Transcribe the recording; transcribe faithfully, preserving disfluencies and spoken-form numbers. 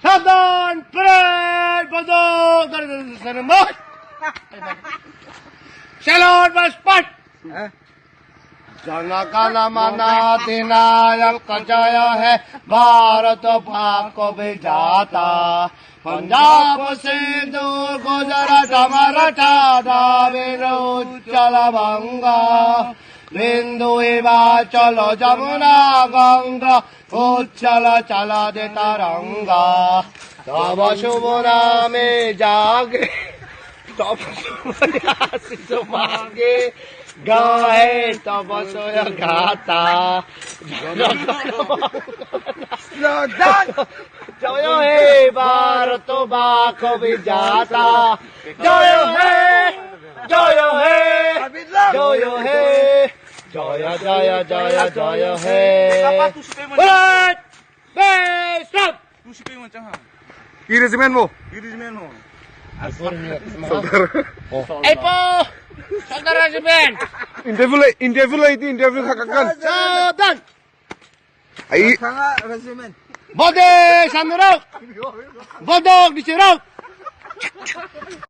Sadan, pret, bodok, dar, dar, dar, dar, mar. Salon, mas, pat. Jana gana mana adhinayaka jaya he, Bharata bhakya vidhata. Punjab, Sindhu, Gujarat, Maratha, Dravid, Utkalan, Banga, Sindhu, Himachal, Jamuna, Ganga, Utkalan, Jaladi, Taranga. Tava shubh name jage, tava shubh yasasmage, gahe tava jaya gata. Jaya he Bharata bhakya vidhata. Jaya he, jaya he, jaya he. Jaya, jaya, jaya, jaya he. Bharat! Best up! Ki regiment mo? Ki regiment mo? Sordar. Ei po! Sordar regiment! Interview lai, interview lai, interview khakkan. Sadan! Ai. Thanga regiment. Bode, samne rao! Bodok, ni se rao!